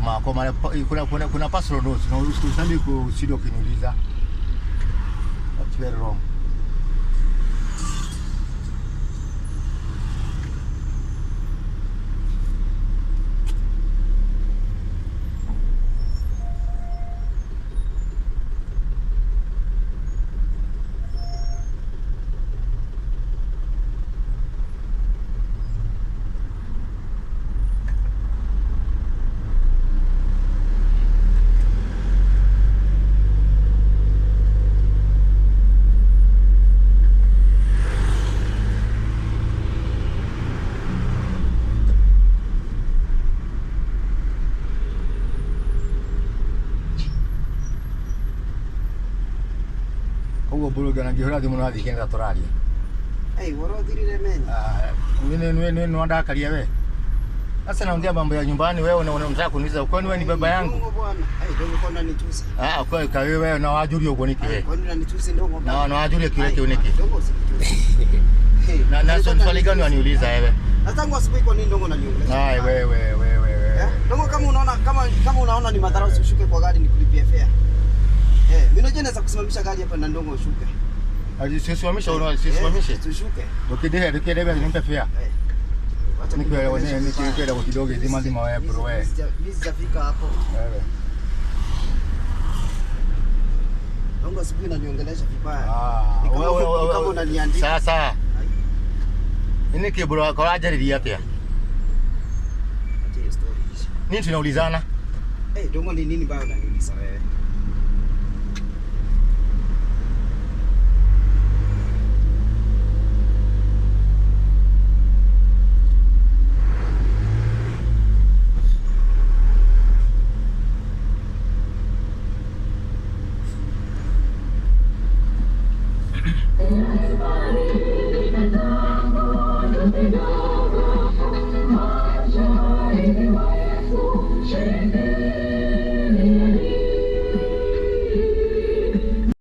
Ma kwa kuna personal notes na usandi kusida ukiniuliza. That's very wrong. Koguo mbũrũnga na ngĩhũra thimũ no athiĩ kĩnda tũraria. Hey, worothirire meni. Ah, mimi ni ni ndakaria we. Sasa naongea mambo ya nyumbani, wewe unataka kuniuliza kwani wewe ni baba yangu? Ndongo bwana. Hey, ndongo kwa unanitusi. Ah, kwa kwa wewe na wajuria ugo niki we. Kwani unanitusi ndongo Na bwana? na wajuria kile kiu niki. Ndongo usinitusi. Hey, Na swali gani waniuliza wewe? Na tangu asubuhi kwa nini ndongo unaniongelesha? Ai wewe wewe wewe. Eh? Ndongo kama unaona kama unaona ni madharau usishuke kwa gari nikulipie fare. Eh, mimi najua naweza kusimamisha gari hapa na ndongo ushuke. Sisimamishe unaona sisimamishe. Eh, usishuke. Ukidehe ukidehe nimpe fare. Eh. Wacha Nikuelewa kuniongelesha vibaya. nikuelewa kidogo zima zima wewe bro wewe. Mimi sijafika hapo. Wewe. Ndongo asubuhi unaniongelesha vibaya. Ah, Ni kama- wewe ni kama wewe. unaniandika. Sasa Ai, nini kibro kwa ajali atia? acha hiyo story ishe. Nini tunaulizana? Eh, Ndongo ni nini baya unaniuliza wewe?